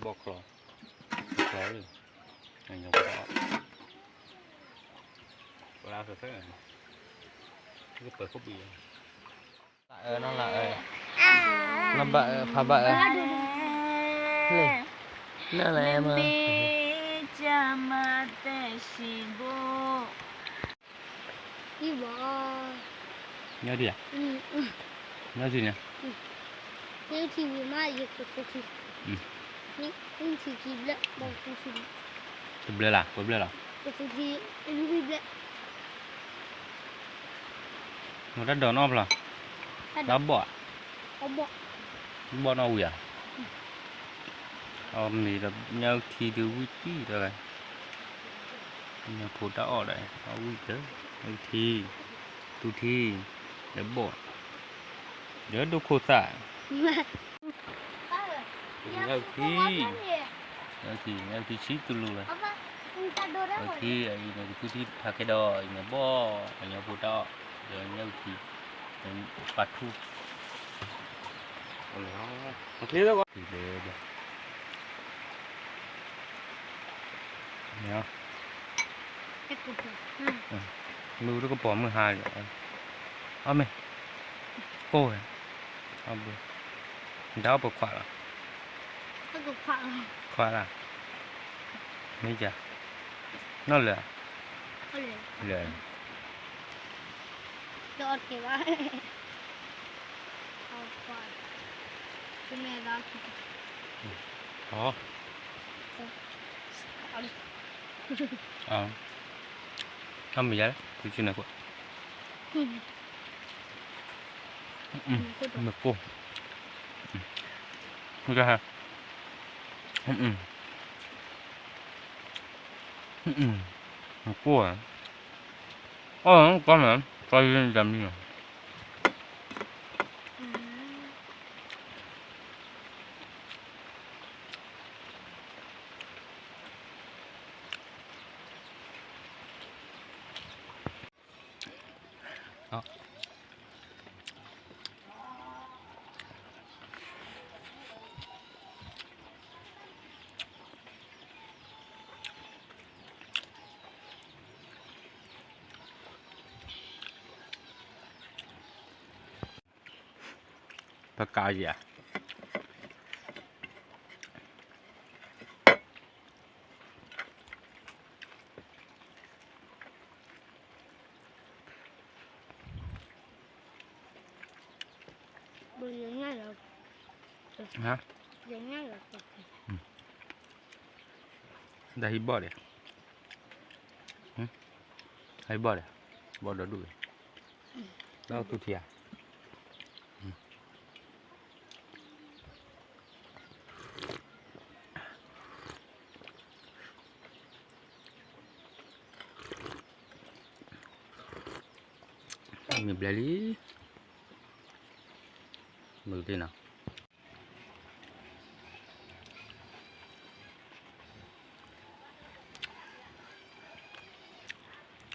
ဘီၣ်ချီ, ချီလံ, အညီဖိတၢ်အီၣ်, ဝဲဒၣ်သၢသၢ, ကပၢၤခိၣ်ပံၤ, ဘၣ်အၢနီၢ်လၢအၢ, နီၢ်ဘၣ်အၢဖးဘၣ်အၢ, လၢ, လၢလဲၣ်မ့ၢ်, ဘီ ညၣ်ထံဧါ, ညၣ်ထံန့ၣ်, ညၣ်ထံဝံၤမး ယကသူထံ, ညၣ်ထံခံဘျဲၣ်, ဘီကသူထံ, တဘျဲၣ်လီၤ, ပှဲၤဘျဲၣ်လီၤ, ကသူထံ, လွံၢ်ဘျဲၣ်, မ့ၢ်တၢ်ဒိးနီၣ်ဖျါ, တၢ်ဘီၣ်, ဘီၣ်နီၣ်ဝံၤဧါ, အမ့ၢ်ဒီးညၣ်ထံဒုးဝံၣ်တံၢ်ဒီး, ညၣ်ဖိတၢ်အီၣ်ဒီး အီၣ်ဝံၣ်တၢ်, ညၣ်ထံ, သူထံ, ဒီးဘီၣ်, ဒီးဒိခိၣ်သၣ်, ညၣ်ထံ, ညၣ်ထံ, ညၣ်ထံဆံသူလူလီၤ, ညၣ်ထံအံၤန့ၣ် ကသူထံဖးခဲဒီး အံၤန့ၣ်ဘီၣ်, အညီဖိတၢ်အီၣ်, ဒီးညၣ်ထံ, ပာ်ထူ, အချ့လၢဂီၤ, မုၢ်တကပီၤမုၢ်ဟါလီၤ, အမ့ၢ်, ကိၢ်ဝဲ, ဒၣ်အီၣ်ပခွးလီၤ, ခွးလီၤ, မ့ၢ်ယၤ, နီၢ်လၢာ်, လၢာ်, အမ့ၢ်ယၤ, မ့ၢ်ကိၢ်, မ့ၢ်ကိၢ်, အီၣ်ကီမ့ၢ်, ကီယံၤတမံၤလီၤ. ပကးယၤ, ဒီးဟံးဘီၣ်ဒီး, ဟံးဘီၣ်ဒီး, ဘီၣ်ဒီဒူၣ်ဒီး, ဒီးသူထံဧါ. မ့ၢ်ဘျဲလံ, မုၢ်တ့ၢ်နီၤ.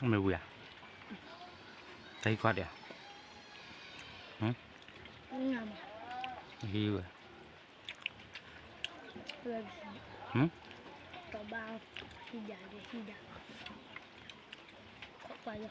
မ့ၢ်ဝံၤဧါ, တၢ်ဟံးကွၢ်ဒံးဧါ, ဟံးဝဲ, ဟံးဒၣ်,